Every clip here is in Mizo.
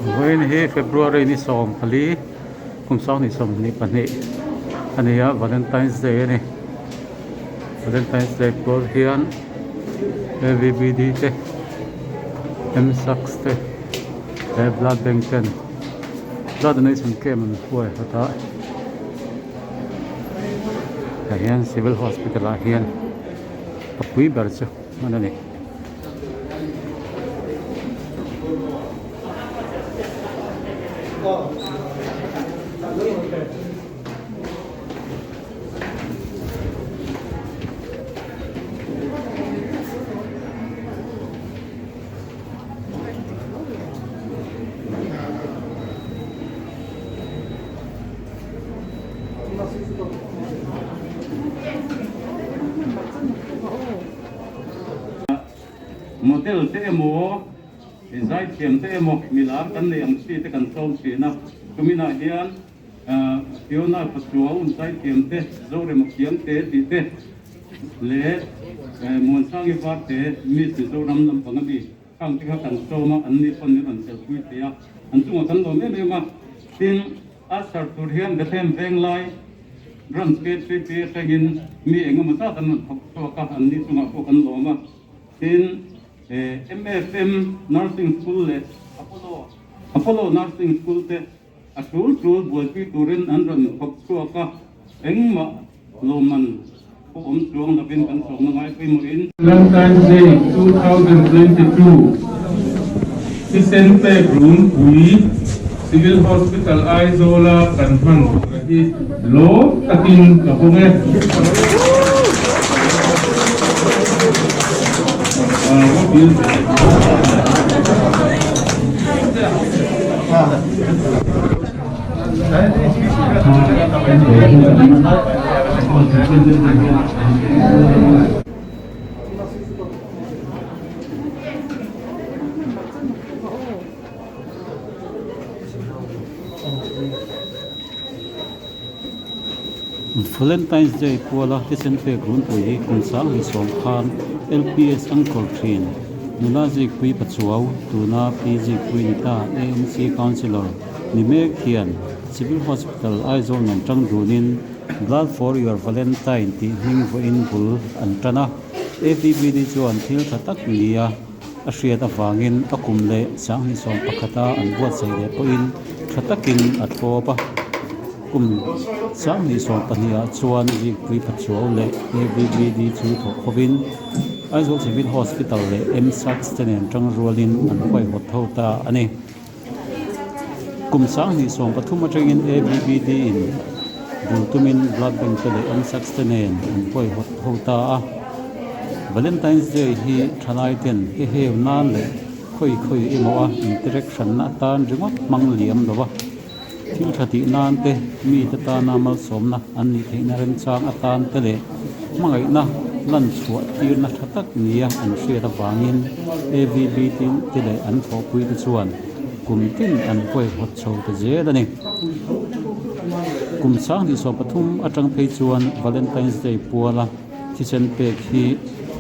Vawiin hi February ni 14 kum 2022 a ni a Valentine's Day a ni Valentine's Day pual hian A_V_B_D te M_S_A_C te leh blood bank ten blood donation camp an huai hawt a tah hian civil hospital ah hian a pui ber chu hman a ni. Model te emaw, zaithiam te emaw milar kan nei ang chi te kan tlawm thin a, tuminah hian Fiona Pachuau zaithiam te, Zorema Kiang te tih te leh Muansangi Var te Miss Mizoram lampang a mi khang te kha kan tlawm a, an ni pawn min rawn chelhpui thei a, an chungah kan lawm em em a. Tin, Usher tur hian Bethlehem Venglai Branch K3P atangin mi engemaw zat an rawn thawk chhuak a, an ni chungah pawh kan lawm a. Tin, MFM Nursing School leh Apollo Apollo Nursing School te a tul tul buaipui turin an rawn thawk chhuak a, engmah lawmman pawh awm chuang lovin kan sawmna ngai pawimawhin. Valentine's Day 2022 Thisen pek runpui Civil Hospital Aizawla kan hman tura hi lawm takin ka hawng e. Valentine's Day puala thisen pek runpui hi kum 2010 khan LPS Angkor thin nula zikpui Pachuau tuna Pi Zikpui ni ta AMC Councillor ni mek hian Civil Hospital Aizawl nen tang dunin Blood for your Valentine tih hming vawiin bul an tan a, APBD chuan thil tha tak nia a hriat avangin a kum leh 2021 a an buatsaih leh pawhin tha takin a thlawp a. Kum 2022 ah chuan Zikpui Pachuau leh ABBD chu thawk hovin Aizawl Civil Hospital leh MSACS te nen tang rualin an huaihawt tho ta a ni. Kum 2023 atangin ABBD in bul tumin Blood Bank te leh MSACS te nen an huaihawt ho ta a. Valentine's Day hi thalai ten he heu nan leh khawi khawi emaw a interaction na atan ringawt hmang liam lo a. Thil tha tih nan te, mite tana malsawmna an nih theihna remchang atan te leh hmangaihna lan chhuah tirna tha tak nia an hriat avangin AVB te leh an thawhpui te chuan kum tin an huaihawt chho ta zel a ni. Kum 2023 atang phei chuan Valentine's Day puala thisen pek hi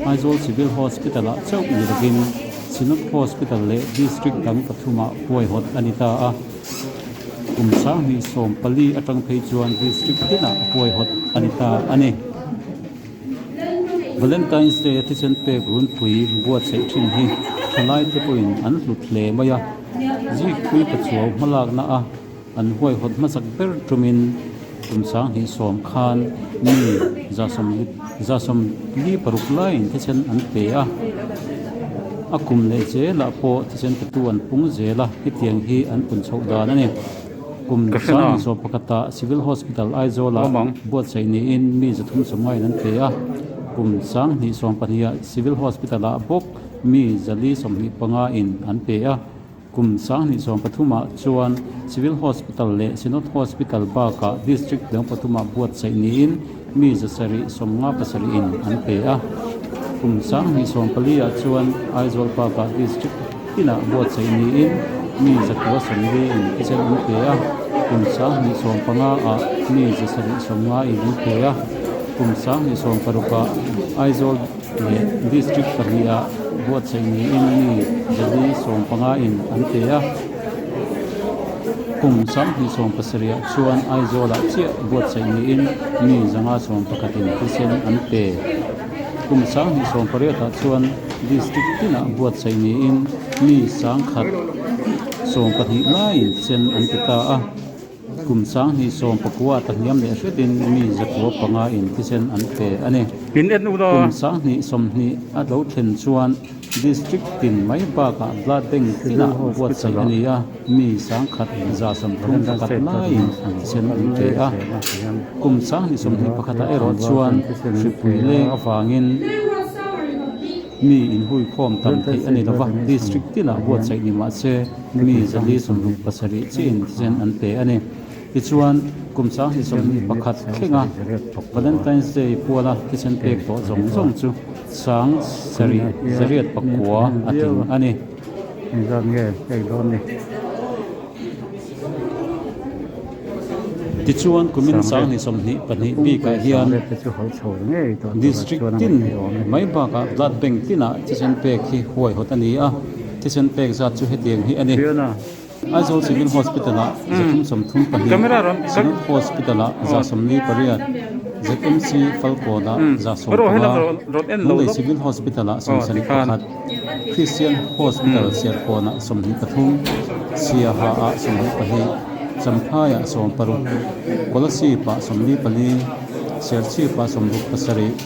Aizawl Civil Hospital-ah chauh ni lovin Synod Hospital leh District dang pathumah huaihawt a ni ta a. Kum 2024 atang phei chuan District tinah huaihawt a ni ta a ni. Valentine's Day a thisen pek runpui buatsaih thin hi thalaite pawhin an hlut hle mai a. Zikpui Pachuau hmalakna a an huaihawt hmasak ber tumin kum 2010 khan mi 146 laiin thisen an pe a. A kum leh zelah pawh thisen petu an pung zel a, hetiang hi an pun chhoh dan a ni. Kum 2021ah Civil Hospital Aizawlah buatsaih niin mi 350 an pe a, kum 2022ah Civil Hospital-ah bawk mi 425 in an pe a. Kum 2023ah chuan Civil Hospital leh Synod Hospital bakah District dang pathumah buatsaih niin mi 757 in an pe a. Kum 2024ah chuan Aizawl bakah District tinah buatsaih niin mi 940 in thisen an pe a. Kum 2025ah mi 750 in an pe a. Kum 2026ah Aizawl leh District pahnihah buatsaih niin mi 450 in an pe a. Kum 2017 ah chuan Aizawlah chiah buatsaih niin mi 511 in thisen an pe. Kum 2018 ah chuan District tinah buatsaih niin mi 112 laiin thisen an pe ta a. Kum 2019 ta hniam leh hretin mi 905 in thisen an pe a ni. Kum 2020 a lo thlen chuan District tin mai bakah Blood Bank tinah buatsaih a ni a, mi 1131 laiin thisen an pe a. Kum 2021 ah erawh chuan hripui leng avangin mi inhuikhawm tam theih a ni lova, District tinah buatsaih ni mahse mi 467 chiin thisen an pe a ni. Tichuan, kum 2021 thlenga Valentine's Day puala thisen pek tawh zawng zawng chu 7,9 a tling a ni. Tichuan, kumin 2022 bikah hian District tin mai bakah Blood Bank tinah thisen pek hi huaihawt a ni a, thisen pek zat chu hetiang hi a ni. Aizawl Civil Hospital-ah 334, Synod Hospital-ah 48, ZMC Falkawn-ah 15, Lunglei Civil Hospital-ah 71, Christian Hospital Serkawn-ah 23, Siaha-ah 22, Champhai-ah 16, Kolasib-ah 44, Serchhip-ah 67,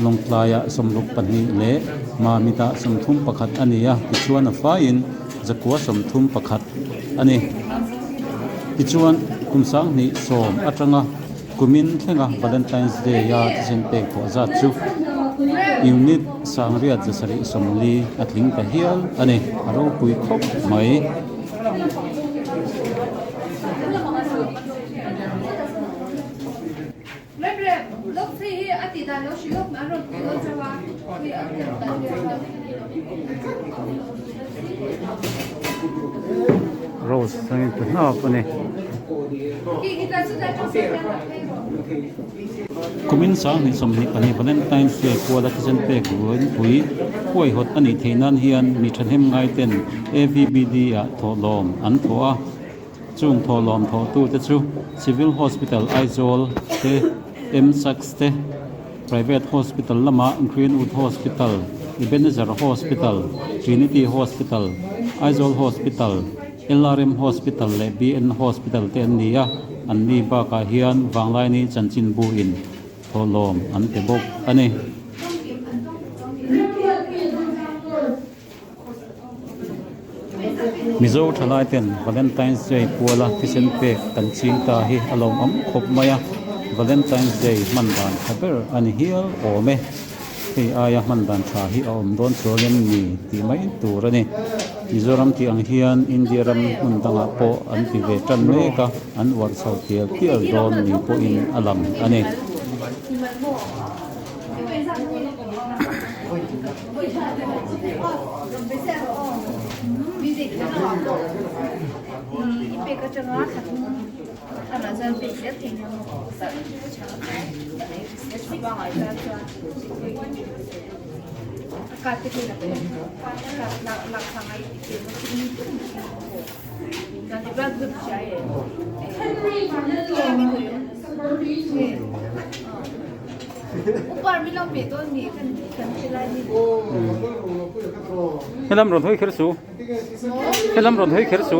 Lawngtlaiah 62 leh Mamit-ah 31 a ni a, tichuan a faiin 931 a ni. Tichuan, kum 2010 atanga kumin thlenga Valentine's Day-a thisen pek tawh zat chu unit 740 a tling ta hial a ni, a ropui khawp mai. Rose a in pe hnap a ni. Kumin 2022 Valentine's Day kuala thisen pek rualpui huaihawt a nih theih nan hian mi thahnem ngaiten AVBD ah thawhlawm an thawh a. Chung thawhlawm thawhtute chu Civil Hospital Aizawl te, MSACS te, Private Hospital lama Greenwood Hospital, Ebenezer Hospital, Trinity Hospital, Aizawl Hospital, LRM Hospital leh BN Hospital te an ni a, an ni bakah hian Vanglaini chanchinbu in thawhlawm an pe bawk a ni. Mizo thalai ten Valentine's Day puala thisen pek kan ching ta hi a lawmawm khawp mai a, Valentine's Day hman dan tha ber a ni hial awm e. Hei aia hman dan tha hi a awm dawn chuangin ni tih mai tur a ni. Mizoram tih ang hian India ram hmun dangah pawh an ti ve tan mek a, an uar chho tial tial dawn ni pawhin a lang a ni. Helam rawn hawi kher su helam rawn hawi kher su.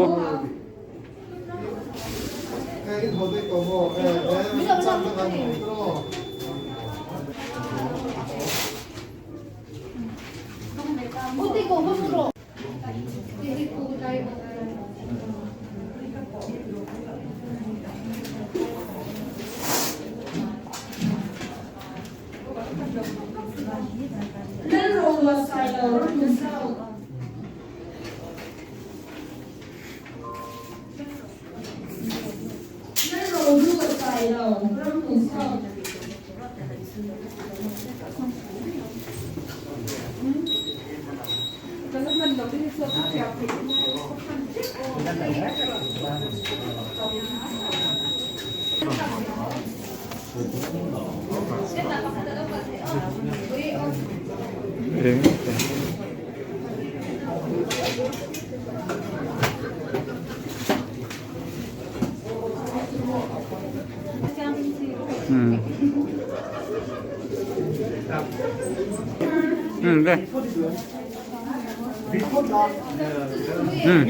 Umm umm le umm.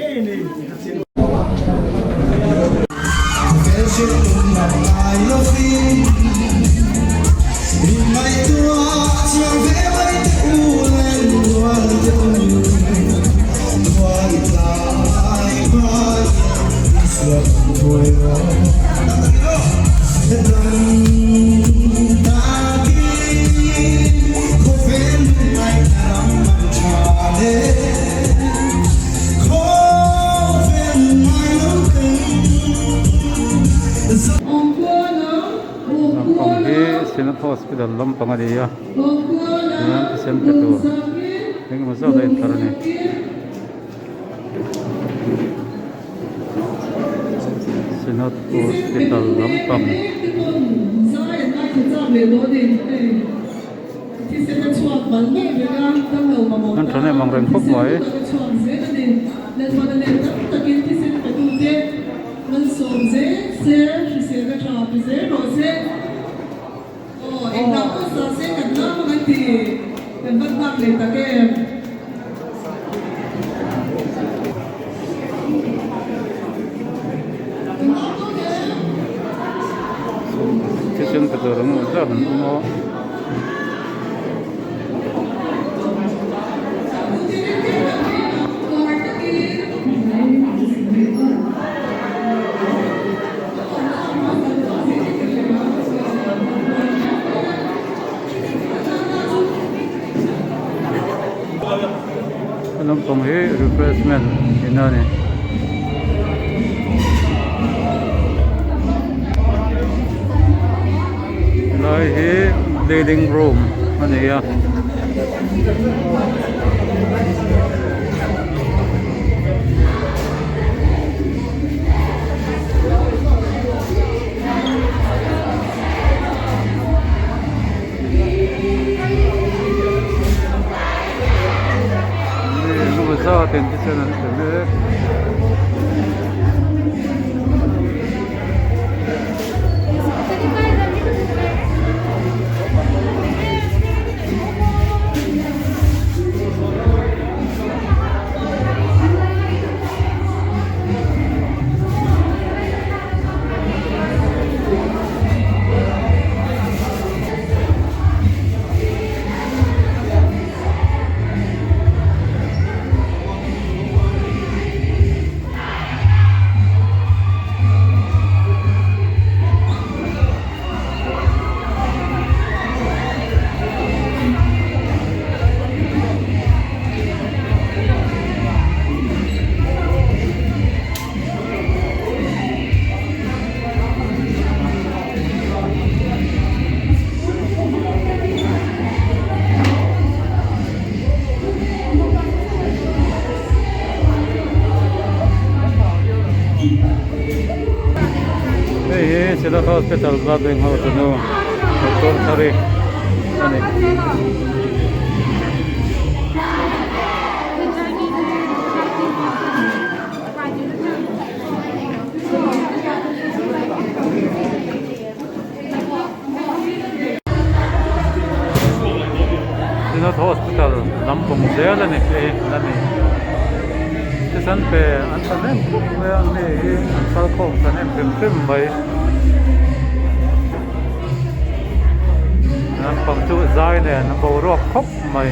Lampang hi Synod Hospital lampang a ni a tichuan thisen pe tur engemaw zawt a intlar a ni. Synod Hospital lampang. An tha nem ang reng khawp mai. Thisen pe tur ang zat an awm a. Lampang hi refreshment in a ni. Helai hi bleeding room a ni a. Engemaw zat in te chuan an pe mek. Hei hi Synod Hospital Blood Bank ho chu nu Doctor Thari a ni. Synod Hospital lampang zel a ni hei a ni thisen pe an tha hnem khawp mai a mi hi an kal khawm ta hnem hrim hrim mai lampang chu zai nen a boruak khawp mai.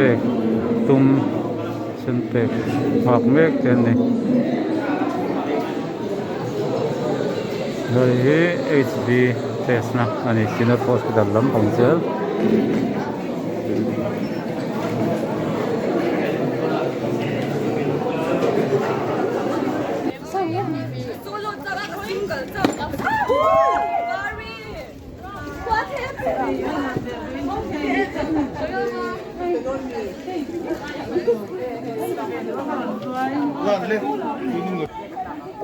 pek tum thisen pek nghak mek te an ni hei hi H B test na a ni synod hospital lampang zel.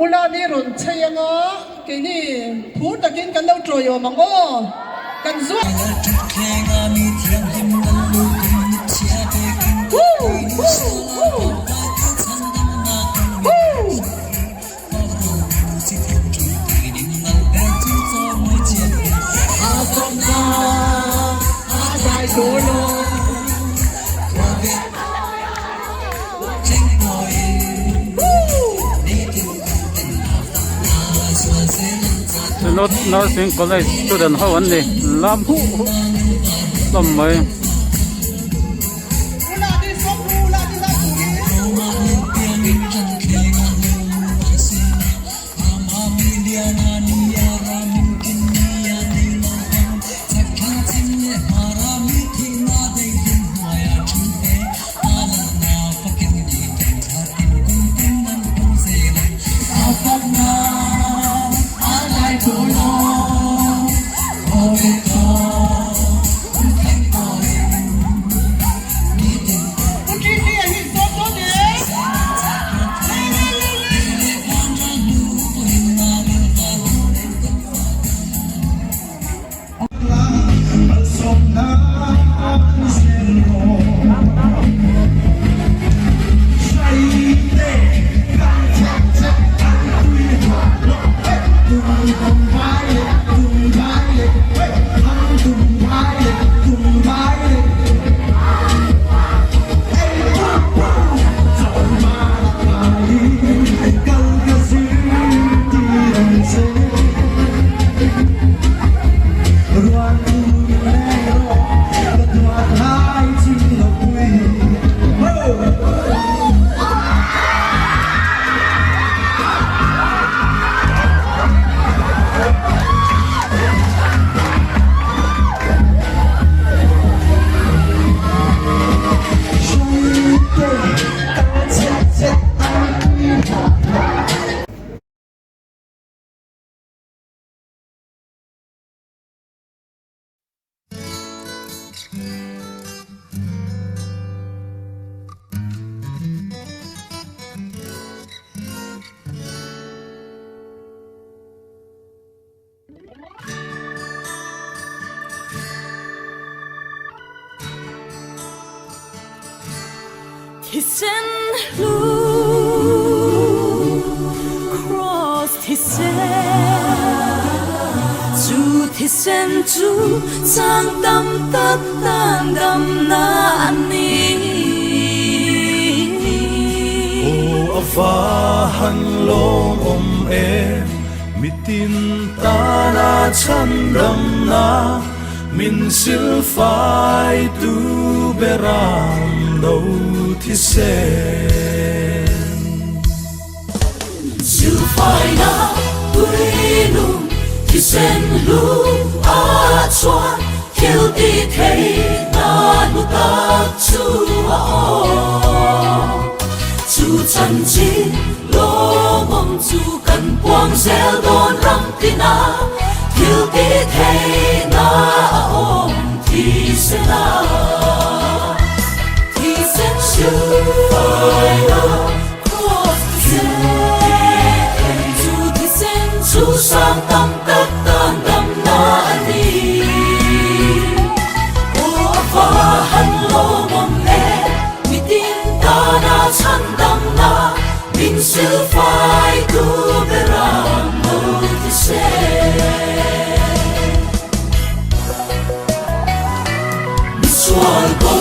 Ulani rawn chei anga keini phur takin kan lo tawiawm ang aw kan zuah. Synod Nursing College student ho an ni lam huh huh hlawm mai. Thisen hlu Cross thisen Chu thisen chu chang tam tak tan damna a ni. Aw a va han lawmawm em mitin tana chhandamna Min silfai tu beram no thisen. Silfaina tuinung thisen hlu a chuan thil ti thei na nu tak chu a awm. Chu chanchin lawmawm chu kan puang zel dawn ram tina thil ti thei na a awm thisen a thisen silfaina cross thisen chu thisen chu sang tam tak tan dam na a ni aw a va han lawmawm e mitin tana chhan dam na min silfai tu beram no thisen Misual ko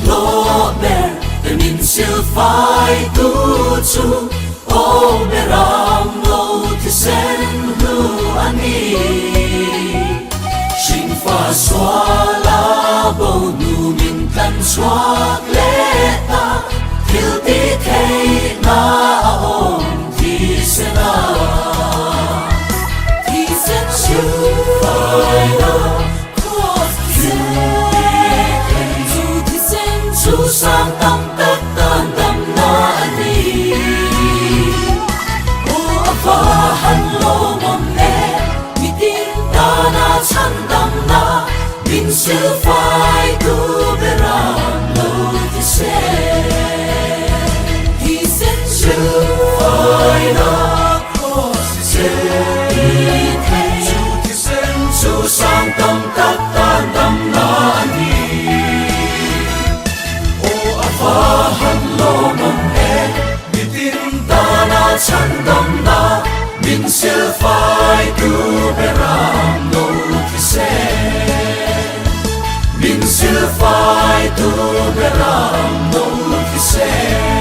lo ber te min silfai tu chu aw beram no thisen hlu a ni Hringfa suala bo nu min tlan chhuak leh ta, thil ti theihna a awm thisen a. Thisen silfaina Kraws thisen chu thisen chu sang tam tak tan damna a ni. Aw a va han lawmawm e, mitin tana chhandamna min silfai tu beram lo thisen. Thisen silfaina Kraws thisen chu thisen chu sang tam tak tan damna a ni. Aw a va han lawmawm e, mitin tana chhandamna min silfai tu beram no thisen. Min silfai tu beram no thisen.